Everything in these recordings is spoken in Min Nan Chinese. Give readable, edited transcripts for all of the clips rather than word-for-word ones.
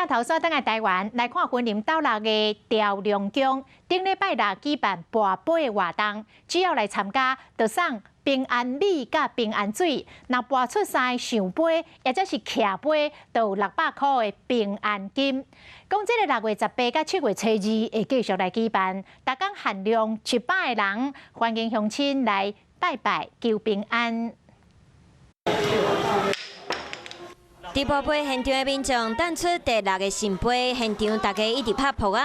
鏡頭轉轉來台灣來看雲林斗六的朝龍宮，頂禮拜六舉辦跋杯的活動，只要來參加，就送平安米佮平安水。若跋出三个聖杯，抑者是徛杯，就有600箍的平安金。講這个6月18佮7月初2會繼續來舉辦，逐工限量100個人，歡迎鄉親來拜拜求平安。佇跋杯現場的民眾擲出第六个聖杯，現場大家一直拍噗仔。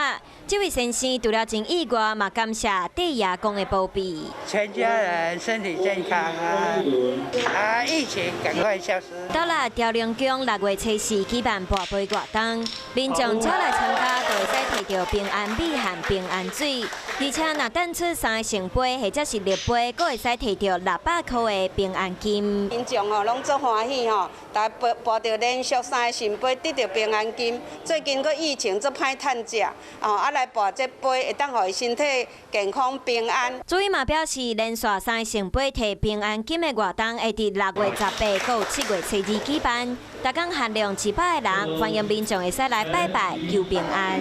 這位先生除了真意外，嘛感謝地爺公的保庇。全家人身體健康啊！啊，疫情趕快消失。斗六朝龍宮6月初4舉辦跋杯活動，民眾只要來參加，就會使提著平安米和平安水。而且若擲出三个聖杯或者是立杯，閣會使提著600箍的平安金。民眾哦，攏足歡喜吼，逐跋跋著連續三个聖杯得著平安金。最近閣疫情足歹趁食，哦，啊來跋這杯會當予伊身體健康平安。主委嘛表示，連續三个聖杯提平安金的活動會佇6月18閣7月初2舉辦，逐工限量100個人，歡迎民眾會使來拜拜求平安。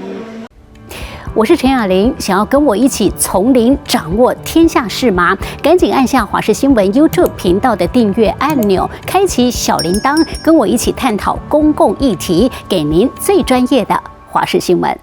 我是陳雅玲，想要跟我一起從零掌握天下事嗎？趕緊按下華視新聞 YouTube 頻道的訂閱按鈕，開啟小鈴鐺，跟我一起探討公共議題，給您最專業的華視新聞。